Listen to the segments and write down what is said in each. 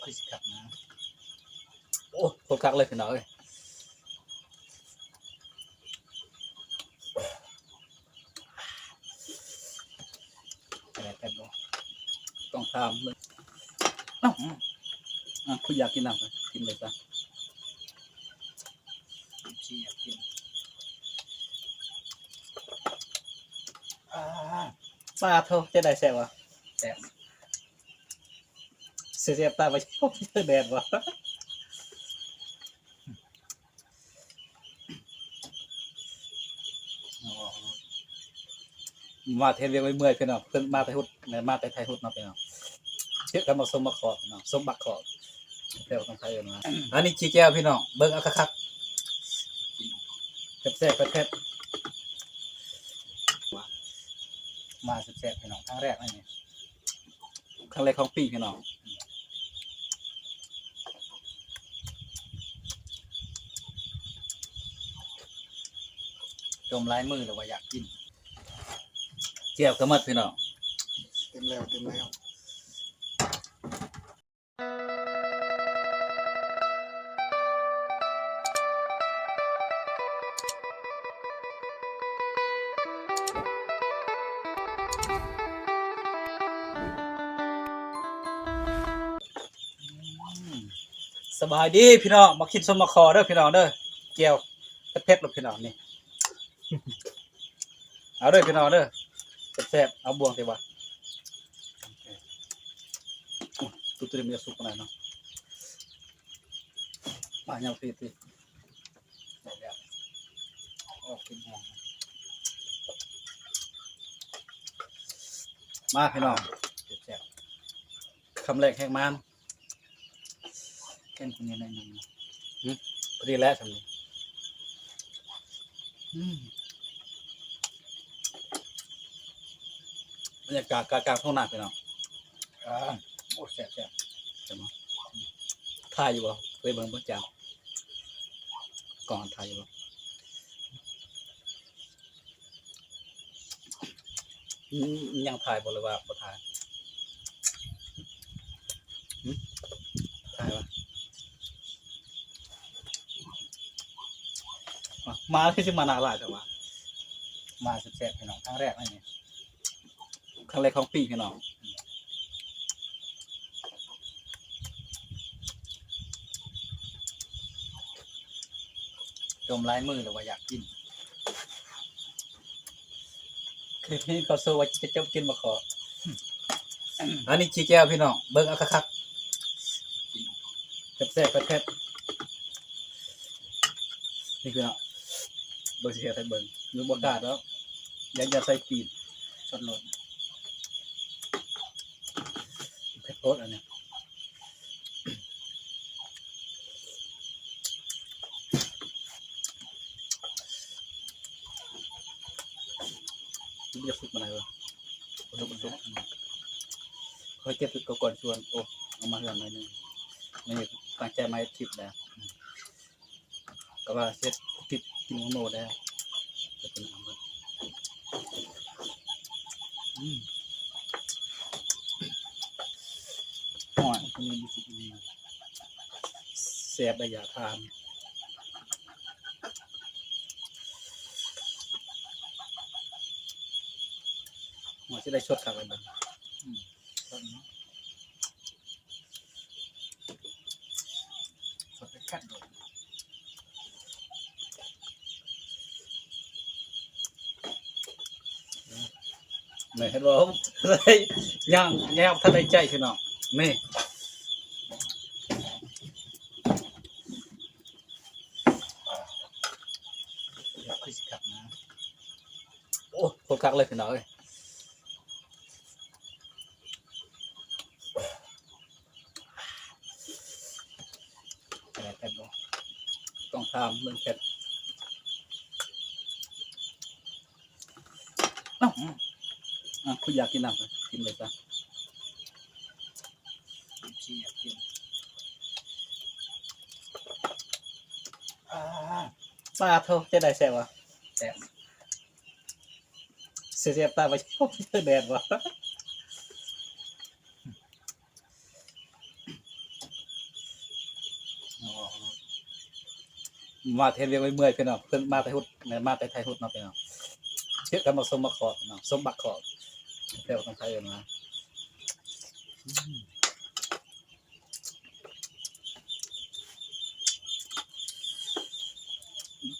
ຄືຊິຄັກນະ. ໂອ້ ໂຄດຄັກເລີຍພີ່ນ້ອງເອີຍ. ແຊບບໍ່? ຕ້ອງຖາມເລີຍ. ເອົ້າ ອືມ ອ່ະ ຄືຢາກກິນນ້ຳ ກິນເລີຍຊະ. ຊິຢາກກິນ. ອາ ປາໂທ້ ເຮັດໄດ້ແຊບວະ? ແຊບ. ຊິແຊບຕາຍໄປ ແດດວະ. ມາເຮັດວຽກເມື່ອຍໆ ພີ່ນ້ອງ ເພິ່ນມາແຕ່ຮຸດ ມາແຕ່ໄທຮຸດເນາະ ພີ່ນ້ອງ. ເຮັດກັບໝາກສົ້ມໝາກຂອກ ພີ່ນ້ອງ ສົ້ມບັກຂອກ ແຕ່ວ່າຂອງໄທເອີ້ນວ່າ. ອັນນີ້ຂີ້ແກ້ວ ພີ່ນ້ອງ ເບິ່ງເອົາຄັກໆ ແຊບໆ ເຜັດໆ. ມາແຊບໆ ພີ່ນ້ອງ ຄັ້ງແລກອັນນີ້ ຄັ້ງແລກຂອງປີ ພີ່ນ້ອງ. ຈົ່ມຫຼາຍມື້ແລ້ວວ່າຢາກກິນ. ແຈ່ວກໍໝົດ ພີ່ນ້ອງ. ເຕັມແລ້ວ ເຕັມແລ້ວ. ສະບາຍດີພີ່ນ້ອງ ມາກິນສົ້ມໝາກຂອກເດີພີ່ນ້ອງເດີ. ແຈ່ວເຜັດໆ ໂລດພີ່ນ້ອງນີ້. ເອົາເດີພີ່ນ້ອງເດີ ແຊບໆ. ເອົາບ່ວງຕິວະ. ໂອ້ຍ ຕຸດຕົວນີ້ມັນຈະສຸກປານໃດເນາະ. ມາຍາວຕິ ຕິ ໄດ້ແລ້ວ ອອກກິນບ່ວງ. ມາພີ່ນ້ອງ ແຊບໆ ຄຳແລກແຮງມານ. ແກງຕົວນີ້ໜ້ອຍໜຶ່ງ ຫຶ ພໍດີແລ້ວຊ່ຳນີ້. ອືມ ບັນຍາກາດກາງໆ ທົ່ງນາ ພີ່ນ້ອງ. ອາ ໂອ້ ແຊບໆ ແຊບບໍ່? ຖ່າຍຢູ່ບໍ່? ເຄີຍເບິ່ງບໍ່ຈານ ກ້ອງຖ່າຍຢູ່ບໍ່? ອືມ ຍັງຖ່າຍບໍ່ ຫຼືວ່າບໍ່ຖ່າຍ? ຫຶ ຖ່າຍວະ? ມາ ມາຄືຊິມາໜ້າຫຼາຍແທ້ວະ. ມາແຊບໆ ພີ່ນ້ອງ ຄັ້ງແລກອັນນີ້ ຄັ້ງແລກຂອງປີ ພີ່ນ້ອງ. ຈົ່ມຫຼາຍມື້ແລ້ວວ່າຢາກກິນ. ຄືເຫັນເຂົາໂຊວ່າຈະຈົບກິນໝາກຂອກ. ອັນນີ້ຂີ້ແກ້ວ ພີ່ນ້ອງ ເບິ່ງເອົາຄັກໆ ແຊບໆ ເຜັດໆ. ນີ້ພີ່ນ້ອງ ເບິ່ງຊິເຮັດໃຫ້ເບິ່ງ ຫຼືບໍ່ກ້າດອກ ຢ້ານ ຢ້ານໃສ່ຕີນ ຊົນໂລດ. ເຜັດໂພດອັນນີ້ ບໍ່ຢາກສຸກປານໃດວະ. ບໍ່ສຸກ ບໍ່ສຸກ ຂ້ອຍເກັບເອົາກ່ອນຊວນ. ໂອ້ ເອົາມາເຮືອນໜ້ອຍໜຶ່ງ ນີ້ຕັ້ງໃຈມາເຮັດຄລິບແລ້ວ. ກໍວ່າເຮັດຕິດກິນໂມໂນແລ້ວ. ອືມ ຮ້ອນ ແຊບໄດ້ຢາກທານ. ໂອ້ ຊິໄດ້ຊົດຄັກແລ້ວບັດນີ້. ອືມ ນີ້ເຫັນບໍ່ ຍັງ ຍັງບໍ່ທັນໄດ້ໃຈພີ່ນ້ອງ. ນີ້ ຄືຊິຄັກນະ. ໂອ້ ໂຄດຄັກເລີຍພີ່ນ້ອງເອີຍ. ແຊບບໍ່? ຕ້ອງຖາມເລື່ອງແຊບ. ເອົ້າ ອ່ະ ຄືຢາກກິນນ້ຳ ກິນເລີຍຊະ. ຊິຢາກກິນ. ອາ ປາໂທ້ ເຮັດໄດ້ແຊບວະ? ແຊບ. ຊິແຊບຕາຍໄປ ແດດວະ. ມາເຮັດວຽກເມື່ອຍໆ ພີ່ນ້ອງ ເພິ່ນມາແຕ່ຮຸດ ແມ່ນມາແຕ່ໄທຮຸດເນາະ ພີ່ນ້ອງ ເຮັດກັບໝາກສົ້ມໝາກຂອກ ພີ່ນ້ອງ ສົ້ມບັກຂອກ ແຕ່ວ່າທາງໄທເອີ້ນວ່າ ອືມ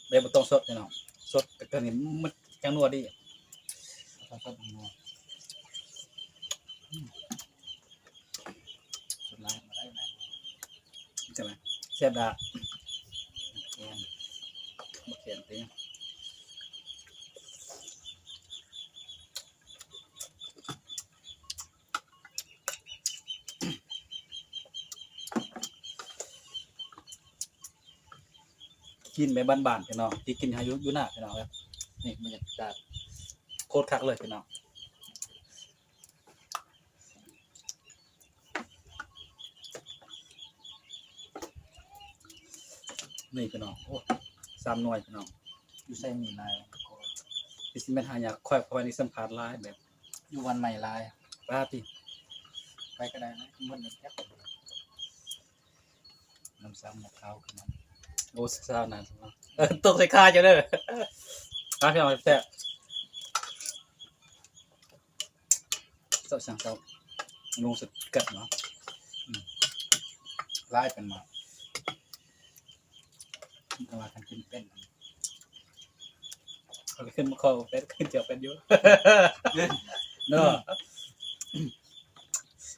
ແບບບໍ່ຕ້ອງສົດ ພີ່ນ້ອງ ສົດກໍນີ້ມັນຈັ່ງນົວດີ ຕ້ອງສົດມັນນົວ ອືມ. ສ່ວນຫຼາຍບໍ່ໄດ້ນະ ຈັ່ງໃດ ແຊບດາກ ແກງ ບໍ່ແກງຕິ ກິນແບບບ້ານໆ ພີ່ນ້ອງ ທີ່ກິນຢູ່ ຢູ່ນາ ພີ່ນ້ອງເອີຍ ນີ້ບັນຍາກາດໂຄດຄັກເລີຍ ພີ່ນ້ອງ. ນີ້ພີ່ນ້ອງ ໂອ້ ສາມໜ່ວຍພີ່ນ້ອງ ຢູ່ໃສມີຫຼາຍ ຄືຊິແມ່ນຫາຍາກ ຂ້ອຍ ຂ້ອຍນີ້ສຳຜັດຫຼາຍແບບ ຢູ່ບ້ານໃໝ່ຫຼາຍ ປາຕິ ໄປກໍໄດ້ນະ ມັນຈັກ ນ້ຳຊ້ຳໝາກຂາວຂຶ້ນມາ ໂອ້ ຊາວນັ້ນ ເອີ ຕົກໃສ່ຂາເຈົ້າເດີ ມາພີ່ນ້ອງແຊບ ເຈົ້າຊ່າງເຈົ້າ ງງສະກັດເນາະ ອືມ ຫຼາຍເປັນມາ ແຕ່ວ່າຄັນຂຶ້ນເປັນ ເຂົາກໍຂຶ້ນມາຂໍເປັນ ຂຶ້ນເຈົ້າເປັນຢູ່ ເນາະ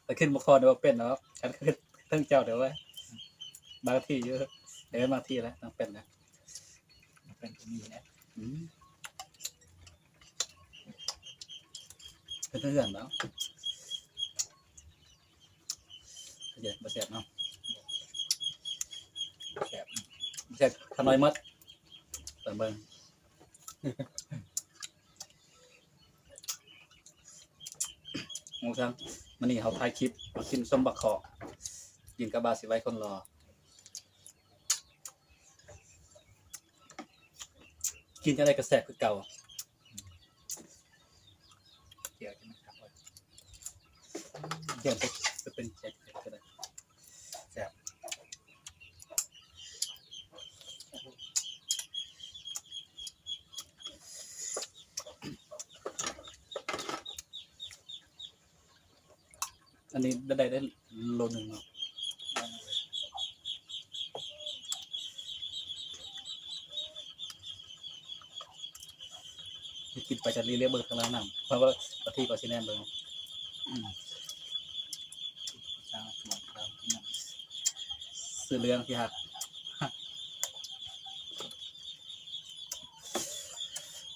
ແຕ່ຂຶ້ນມາຂໍນີ້ບໍ່ເປັນດອກ ຄັນຂຶ້ນເທິງເຈົ້າເດີ ບາງທີຢູ່ ເອີ ບາງທີແຫຼະ ຕ້ອງເປັນນະ ເປັນກໍມີແຫຼະ ອືມ ເປັນເຮືອນເນາະ ເຮັດບໍ່ແຊບເນາະ ແຊບ ແຊບຂະນ້ອຍໝົດ ໄປເບິ່ງ ໂອ້ ຊັ້ນ ມື້ນີ້ເຮົາຖ່າຍຄລິບ ມາກິນສົ້ມບັກເຂາະ ກິນກັບບາຊິໄວຄົນຫຼໍ່ ກິນຈັ່ງໃດກໍແຊບຄືເກົ່າ ແຈ່ວຈະມັນຄັກເວີຍ ແຈ່ວຈະເປັນແຈ່ວກໍໄດ້ ແຊບ ອັນນີ້ໄດ້ ໄດ້ໂລໜຶ່ງເນາະ ກິນໄປຈະລີເລເບິ່ງທາງຫຼັງນ້ຳ ເພາະວ່າບາງທີກໍຊິແນມເບິ່ງ ອືມ ສາວສວນ ສາວ ຊື່ເລື່ອງທີ່ຮັກ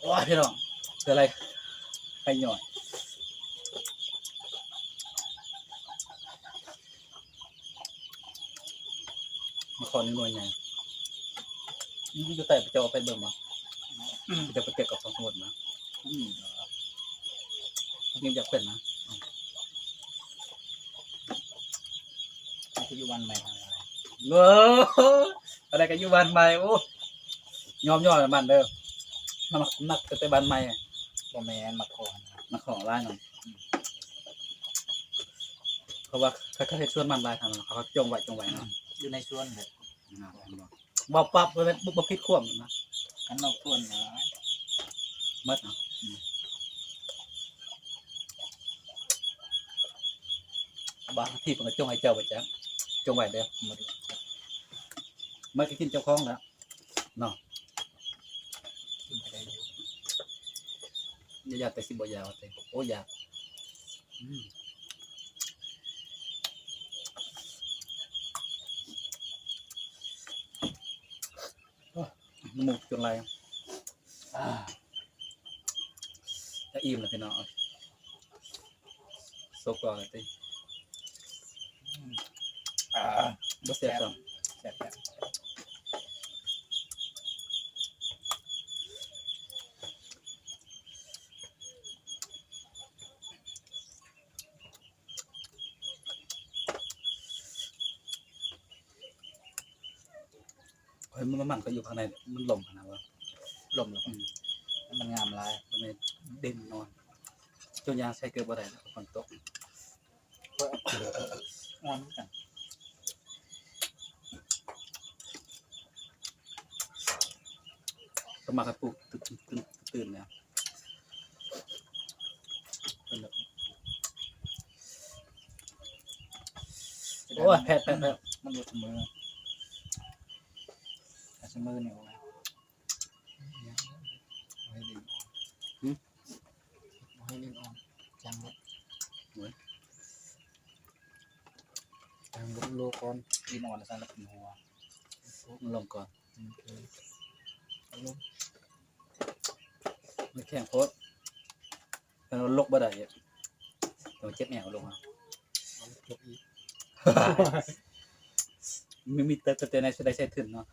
ໂອ້ຍ ພີ່ນ້ອງ ເປັນໄລ ໄຂ້ຍ້ອຍ ມາຂໍໜ່ວຍໃຫຍ່ ຢູ່ໃຕ້ ເຈົ້າເອົາໄປເບິ່ງບໍ່ ເຈົ້າໄປເກັບກັບຂອງສະໝຸດນະ ອືມ ນີ້ຢາກເປັນນະ ອືມ ໄປຢູ່ບ້ານໃໝ່ ໂອ້ ອັນໃດກໍຢູ່ບ້ານໃໝ່ ໂອ້ ຍອມໆ ບ້ານເດີ ມັກ ມັກແຕ່ບ້ານໃໝ່ ບໍ່ແມ່ນ ມັກຂອງ ມັກຂອງຫຼາຍນຳ ເພາະວ່າເຂົາເຮັດສວນມັນຫຼາຍ ເຂົາຈົ່ງໄວ້ ຈົ່ງໄວ້ເນາະ ຢູ່ໃນສວນເລີຍ ເວົ້າປັບ ບໍ່ ບໍ່ຜິດຄວາມນະ ຄັນນອກສວນນະ ໝົດເນາະ ອືມ ບາງທີເພິ່ນກໍຈົ່ງໃຫ້ເຈົ້າໄປຈັກ ຈົ່ງໄວ້ເດີ ມັນກໍກິນເຈົ້າຂອງແລ້ວເນາະ ກິນໄປໄດ້ຢູ່ ຢ່າ ຢ່າແຕ່ຊິບໍ່ຢາກວ່າຕິ ໂອ້ ຢາກ ອືມ ໂອ້ຍ ນ້ຳມູກຈົນໄຫຼ ອາ ຈະອີ່ມແລ້ວພີ່ນ້ອງ ໂຊກ່ອນລະຕິ ອືມ ອາ ບໍ່ແຊບຊ້ຳ ແຊບໆ ເອີ ມັນ ມັນກໍຢູ່ຂ້າງໃນ ມັນລົມຫັ້ນນະວ່າ ລົມແລ້ວ ອືມ ມັນງາມຫຼາຍ ມັນເດັ່ນນອນ ຈົນຍ່າງໃສ່ເກີບບໍ່ໄດ້ແລ້ວ ຝົນຕົກ ອ່ອນຄືກັນ. ຕ້ອງມາໃຫ້ປູກຕື່ນໆ ແລ້ວ ໂອ້ຍ ແພດ ແພດ ແພດ ມັນບໍ່ສະເໝີ ຖ້າສະເໝີນີ້ ໂອ້ຍ ບໍ່ໃຫ້ຫຼິ້ນອອກ ຫືມ ບໍ່ໃຫ້ຫຼິ້ນອອກ ຈັ່ງເບິດ ໂອ້ຍ ຈັ່ງເບິດໂລກ່ອນ ຫຼິ້ນອອກແລ້ວຊັ້ນລະເປັນຫົວ ມັນລົງກ່ອນ ອືມ ເອີ ລົງ ມັນແຂງໂພດ ແຕ່ວ່າລົກບໍ່ໄດ້ ແຕ່ວ່າເຈັບແອວລົງ ເອົາຈົບອີກ ມີ ມີແຕ່ ແຕ່ໃນ ໃນໃສ່ທຶນເນາະ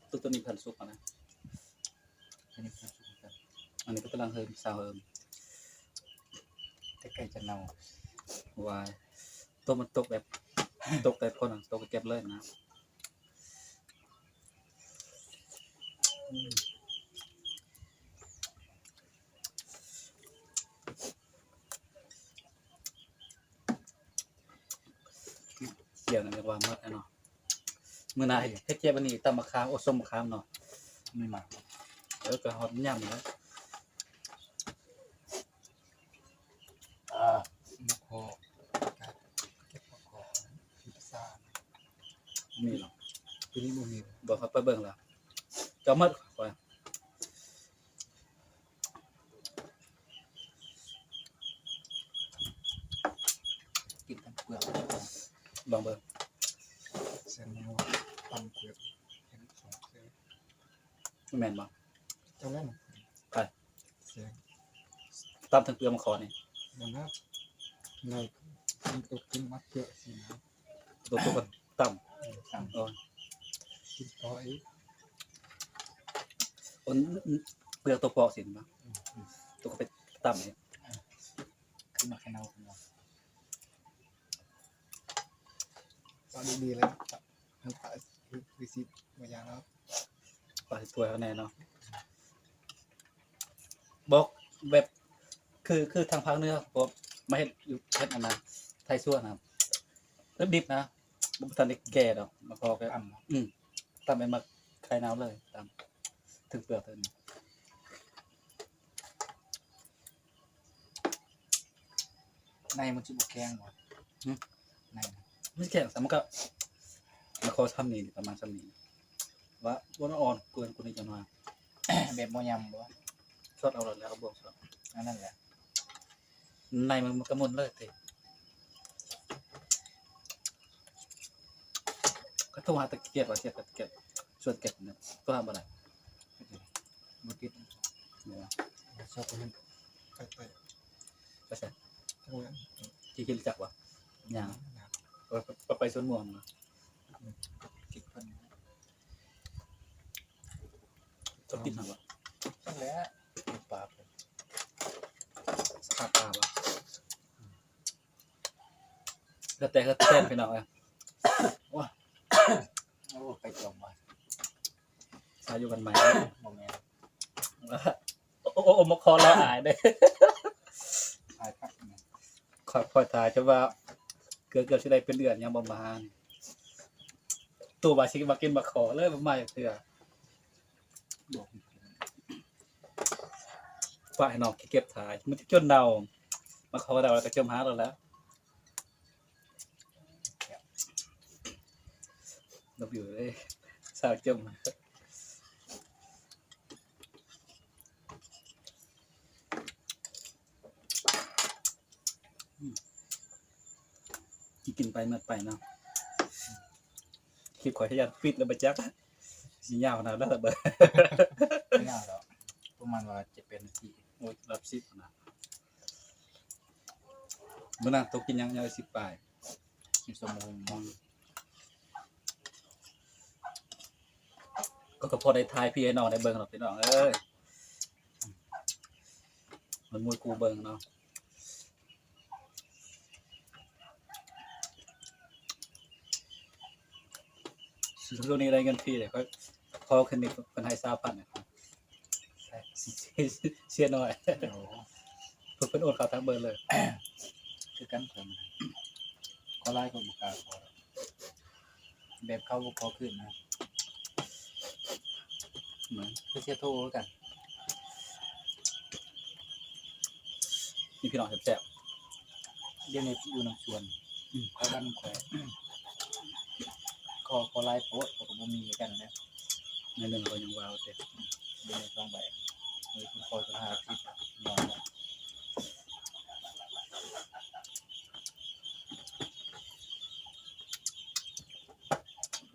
ຕົວ ຕົວນີ້ພັນສຸກແລ້ວນະ ອັນນີ້ກໍກຳລັງເຮີມ ສາວເຮີມ ແຕ່ໃກ້ຈະເນົ່າ ວາຍ ຕົວມັນຕົກແບບ ຕົກແບບຄົນ ຕົກກໍເກັບເລີຍນະ ອືມ. ຂຽວນັ້ນກໍວ່າໝົດແລ້ວເນາະ ມື້ໜ້າເຮັດ ເຮັດແຈ່ວອັນນີ້ ຕຳໝາກຂາມ ໂອ້ ສົ້ມໝາກຂາມເນາະ ມີໝາກ ເອີ ກໍຮອດຍາມແລ້ວ ອ່າ ໝາກຄໍ່ ເກັບໝາກຄໍ່ ມີພາສາ ມີເນາະ ທີ່ນີ້ບໍ່ມີ ບໍ່ ເຂົ້າໄປເບິ່ງລະ ເຈົ້າໝົດ ຂ້ອຍ ກິນທັງເປືອກ ລອງເບິ່ງ ແຊງແນວຕຳເປືອກ ແມ່ນບໍ່? ເຈົ້າແລ້ວນະ ໃຜ? ແຊງ ຕຳທັງເປືອກໝາກຄໍ່ນີ້ ບໍ່ນະ ໃນ ໃນຕົວກິນໝາກເປືອກຊີ້ນະ ຕົວ ຕົວກໍຕຳ ເອີ ຕຳ ເອີ ກິນຕໍ່ອີກ ໂອ້ ເປືອກຕົວເປາະຊີ້ນະ ອືມ ຕົວກໍໄປຕຳອີກ ຄືໝາກຂະເນົາ ປາກດີໆ ແລ້ວ ມັນປາກ ຄືຊິບໍ່ຢ່າງເນາະ ປາກສວຍເຂົາແນ່ເນາະ ບອກແບບ ຄື ຄືທາງພາກເໜືອ ພວກມາເຮັດຢູ່ ເຮັດອັນນັ້ນ ໄທຊົ່ວນະ ດິບໆ ນະ ບໍ່ທັນໄດ້ແກ່ດອກ ມາພໍແກ່ ຕຳເນາະ ອືມ ຕຳເປັນໝາກໄຂ່ເນົາເລີຍ ຕຳ ເຖິງເປືອກເຖິງ ໃນມັນຊິບໍ່ແຂງບໍ່? ຫືມ? ໃນ ມັນແຂງຊະ ມັນກະ ມັນຂໍຊ່ຳນີ້ ປະມານຊ່ຳນີ້ ວ່າບໍ່ອ່ອນເກີນກວ່ານີ້ຈັກໜ້ອຍ ແບບບໍ່ຫຍ້ຳບໍ່? ຊອດເອົາແລ້ວ ເອົາບ່ວງຊອດ ອັນນັ້ນແຫຼະ ໃນມັນ ມັນກະໝຸ່ນເລີຍຕິ ກະໂທຫາຕະກຽດວ່າ ຕະກຽດ ຊວນເກັບນະ ໂທຫາບໍ່ໄດ້ ບໍ່ຕິດ ຊອບໄປຫັ້ນ ໄປ ໄປ ໄປໃສ? ທີ່ຄິດຮູ້ຈັກບໍ່? ຍັງ ເອີ ໄປ ໄປສວນມ່ວງ ອືມ ຕິດເພິ່ນ ເຈົ້າຕິດຫຍັງວະ? ນັ້ນແຫຼະ ປາກ ສະພາບປາກວະ? ກະແຕກກະແຕນພີ່ນ້ອງເອີຍ ໂອ້ຍ ໂອ້ ໄປຈອມວ່າ ສາຢູ່ກັນໃໝ່ ບໍ່ແມ່ນ ໂອ້ ໂອ້ ໂອ້ ມາຂໍລາອາຍເດ້ ອາຍຄັກ ຂ້ອຍ ຂ້ອຍຖ້າຈະວ່າ ເກືອບ ເກືອບຊິໄດ້ເປັນເດືອນຍັງບໍ່ມາ ໂຕວ່າຊິມາກິນໝາກຄໍ່ເລີຍ ບໍ່ມາຈັກເທື່ອ ຝາກໃຫ້ນ້ອງເກັບຖ້າ ມັນຈະຈົນເນົ່າ ໝາກຄໍ່ເນົ່າແລ້ວກະຈົມຫາໂລດແຫຼະ. ລະບິວເອີຍ ສາວຈົ່ມ ອືມ ກິນໄປໝົດໄປເນາະ ຄລິບຂ້ອຍຂະຫຍັນປິດແລ້ວບໍ່ຈັກ ຊິຍາວຂະໜາດນັ້ນລະເບີດ ບໍ່ຍາວດອກ ປະມານວ່າເຈັດແປດນາທີ ໂອ້ຍ ຫຼັບສິບນະ. ມື້ນັ້ນໂຕກິນຫຍັງ ຍັງໄດ້ສິບປາຍ ສິບສອງໂມງ ອືມ ກໍ ກໍພໍໄດ້ຖ່າຍພີໃຫ້ນ້ອງໄດ້ເບິ່ງເນາະ ພີ່ນ້ອງເອີຍ ມັນມວຍກູເບິ່ງເນາະ ຊ່ວງນີ້ໄດ້ເງິນຟຣີເລີຍ ຂໍຄືນນີ້ເພິ່ນໃຫ້ຊາວພັນ ເສຍໜ້ອຍ ໂອ້ ເພິ່ນ ເພິ່ນໂອນເຂົ້າທາງເບີເລີຍ ຄືກັນ ຂ້ອຍ ຂໍຫຼາຍຂ້ອຍບໍ່ກ້າຂໍ ແບບເຂົາບໍ່ຂໍຄືນນະ ແມ່ນ ຄືຊິໂທຄືກັນ ນີ້ພີ່ນ້ອງແຊບໆ ດຽວນີ້ຢູ່ນຳສວນ ອືມ ເຂົາດັນຂ້ອຍ ຂໍ ຂໍຫຼາຍໂພດ ຂ້ອຍກໍບໍ່ມີຄືກັນນະ ໜ້ອຍໜຶ່ງເຂົາຍັງວ່າວ່າເຕັມ ເປັນສອງໃບ ເອີ ຂໍຈະຫ້າສິບ ນອນ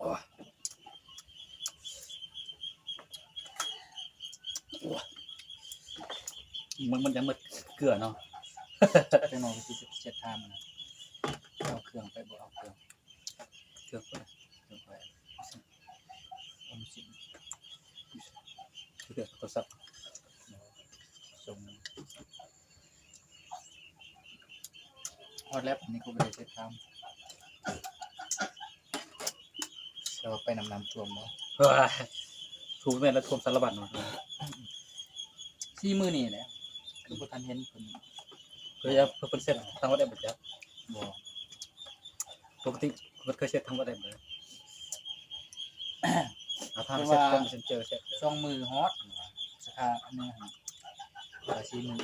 ໂອ້ຍ ໂອ້ຍ ມັນ ມັນຈະໝົດເກືອເນາະ ຈັກໜ່ອຍຊິເຊັດທາມນະ ເອົາເຄື່ອງໄປ ບໍ່ເອົາເຄື່ອງ. ເຄື່ອງໄປ ເຄື່ອງໄປ ໂທລະສັບ ສົ່ງ ຮອດແລ້ວ ອັນນີ້ກໍບໍ່ໄດ້ເຊັດທາມ ແຕ່ວ່າໄປນຳນ້ຳຖ້ວມບໍ່? ໂອ້ຍ ຖ້ວມແມ່ນລະ ຖ້ວມສາລະວັນເນາະ ສີ່ມື້ນີ້ແຫຼະ ຄືບໍ່ທັນເຫັນເພິ່ນ ເພິ່ນ ເພິ່ນເຊັດທາງວັດແອັບບໍ່ຈັກ ບໍ່ ປົກກະຕິເພິ່ນເຄີຍເຊັດທາງວັດແອັບບໍ່? ເອົາທາງເຊັດ ເພິ່ນວ່າ ເຊັດທາງເຊັນເຈີ ເຊັດ ສອງມື້ຮອດ ສາຂາອັນໜຶ່ງ ວ່າສີ່ມື້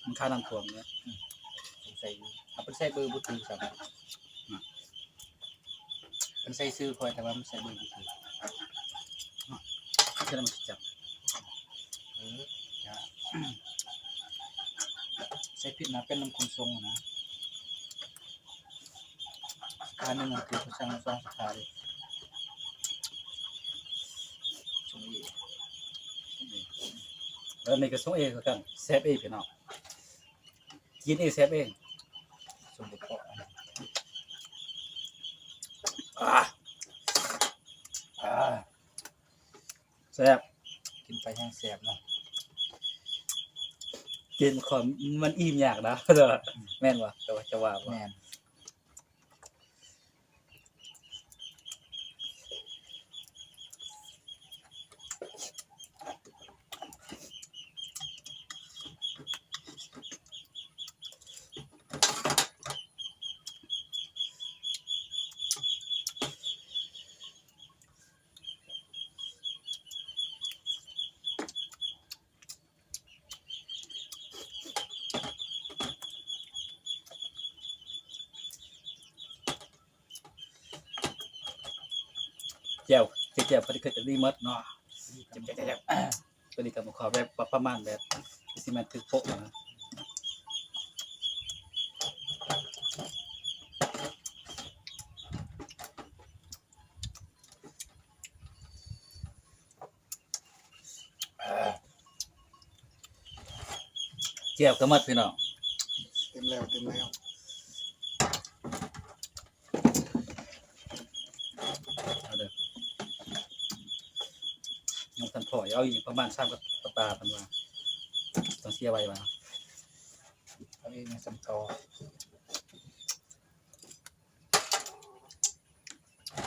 ມັນຄານ້ຳຖ້ວມເນາະ ອືມ ສົງໄສຢູ່ ເອົາ ເພິ່ນໃສ່ເບີບໍ່ຖືກຊ້ຳ ອືມ ເພິ່ນໃສ່ຊື່ຂ້ອຍ ແຕ່ວ່າມັນໃສ່ເບີບໍ່ຖືກ ເຮັດໃຫ້ມັນຈັບ ເອີ ຈະ ໃສ່ຜິດນະ ເປັນນຳຂົນສົ່ງນະ ສາຂາໜຶ່ງ ມັນຄືເຂົາສັ່ງສອງສາຂາເດ້ ສົ່ງເອ ອັນນີ້ກໍສົ່ງເອຄືກັນ ແຊບເອ ພີ່ນ້ອງ. ກິນເອງແຊບເອງ ສົມປະກອບ ອາ ອາ ແຊບ ກິນໄປແຮງແຊບເນາະ ກິນຂອງມັນອີ່ມຢາກນະ ແມ່ນບໍ່? ຈະວ່າ ຈະວ່າບໍ່? ແມ່ນ. ແຈ່ວ ແຈ່ວ ພໍດີ ຄືຈະດີໝົດເນາະ ແຈ່ວໆ ພໍດີກັບໝູ່ເຂົ້າ ແບບປະມານແບບ ຊິແມ່ນຖືກໂປະນະ. ແຈ່ວກໍໝົດພີ່ນ້ອງ ເຕັມແລ້ວ ເຕັມແລ້ວ ເອົາເດີ ຍັງບໍ່ທັນພໍ ເອົາອີກປະມານສາມກະຕ່າ ເພິ່ນວ່າຕ້ອງເສຍໄວ້ວ່າ ເອົາອີກສາມກະຕ່າ.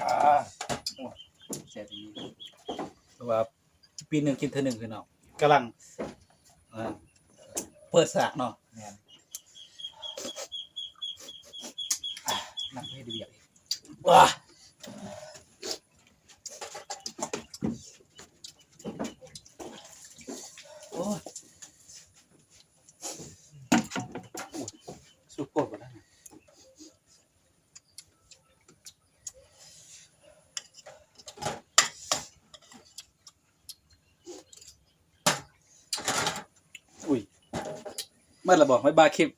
ອາ ໂອ້ ແຊບອີ່ຫຼີ ເພາະວ່າປີໜຶ່ງກິນເທື່ອໜຶ່ງພີ່ນ້ອງ ກຳລັງ ອ່າ ເປີດສາກເນາະ ແມ່ນ ນັ່ງເຮັດວຽກອີກ ວ້າ ໂອ້ຍ ສຸກໂພດບໍ່ໄດ້. ອຸ້ຍ ໝົດແລ້ວບໍ່? ບາຍບາຍ ຄລິບ